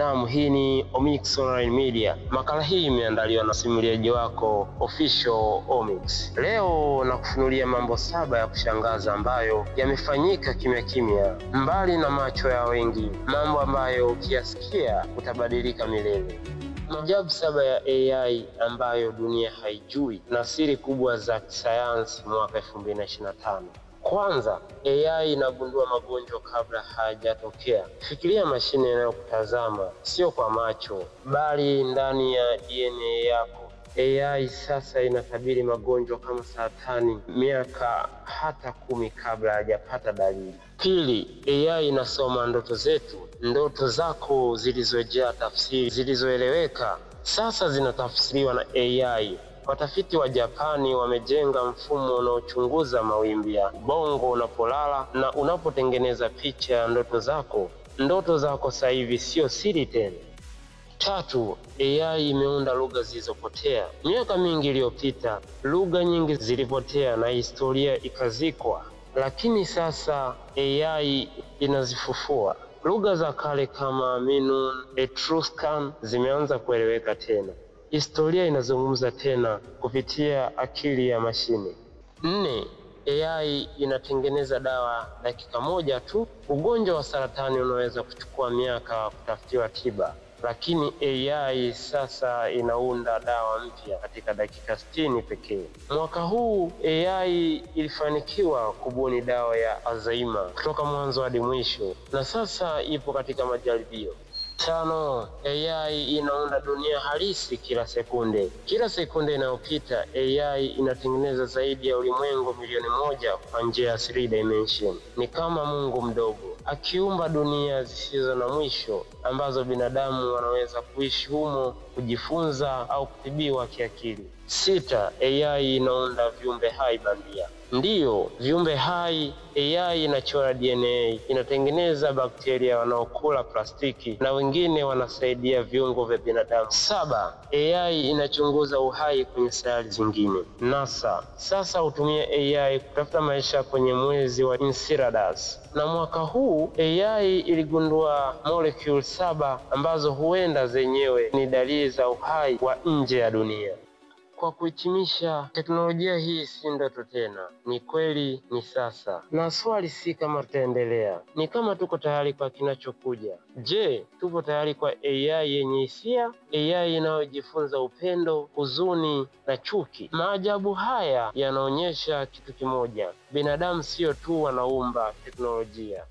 Naam, hii ni Omix Online Media. Makala hii imeandaliwa na simuliaji wako Official Omix. Leo nakufunulia mambo 7 ya kushangaza ambayo yamefanyika kimya kimya, mbali na macho ya wengi, mambo ambayo ukiyasikia utabadilika milele. Maajabu 7 ya AI ambayo dunia haijui na siri kubwa za kisayansi mwaka 2025. Kwanza, AI inagundua magonjwa kabla hayajatokea. Fikiria mashine inayokutazama sio kwa macho, bali ndani ya DNA yako. AI sasa inatabiri magonjwa kama saratani miaka hata 10 kabla hajapata dalili. Pili, AI inasoma ndoto zetu. Ndoto zako zilizojaa tafsiri zilizoeleweka sasa zinatafsiriwa na AI. Watafiti wa Japani wamejenga mfumo unaochunguza mawimbi ya bongo unapolala na unapotengeneza picha ya ndoto zako. Ndoto zako sasa hivi sio siri tena. Tatu, AI imeunda lugha zilizopotea. Miaka mingi iliyopita, lugha nyingi zilipotea na historia ikazikwa. Lakini sasa AI inazifufua. Lugha za kale kama Minun, Etruscan zimeanza kueleweka tena. Historia inazungumza tena kupitia akili ya mashine. 4, AI inatengeneza dawa dakika moja tu. Ugonjwa wa saratani unaweza kuchukua miaka kutafutiwa tiba, lakini AI sasa inaunda dawa mpya katika dakika 60 pekee. Mwaka huu AI ilifanikiwa kubuni dawa ya Alzheimer kutoka mwanzo hadi mwisho, na sasa ipo katika majaribio. 5, AI inaunda dunia halisi kila sekunde. Kila sekunde inayopita AI inatengeneza zaidi ya ulimwengu milioni 1 kwa njia ya 3 dimension. Ni kama Mungu mdogo akiumba dunia zisizo na mwisho ambazo binadamu wanaweza kuishi humo, kujifunza au kutibiwa kiakili. 6, AI inaunda viumbe hai bandia. Ndiyo, viumbe hai. AI inachora DNA, inatengeneza bakteria wanaokula plastiki na wengine wanasaidia viungo vya binadamu. 7, AI inachunguza uhai kwenye sayari zingine. NASA sasa hutumia AI kutafuta maisha kwenye mwezi wa Enceladus. Na mwaka huu AI iligundua molecule 7 ambazo huenda zenyewe ni dalili za uhai wa nje ya dunia. Kwa kuhitimisha, teknolojia hii si ndoto tena, ni kweli, ni sasa. Na swali si kama tutaendelea, ni kama tuko tayari kwa kinachokuja. Je, tupo tayari kwa AI yenye hisia? AI inayojifunza upendo, huzuni na chuki? Maajabu haya yanaonyesha kitu kimoja: binadamu sio tu wanaumba teknolojia,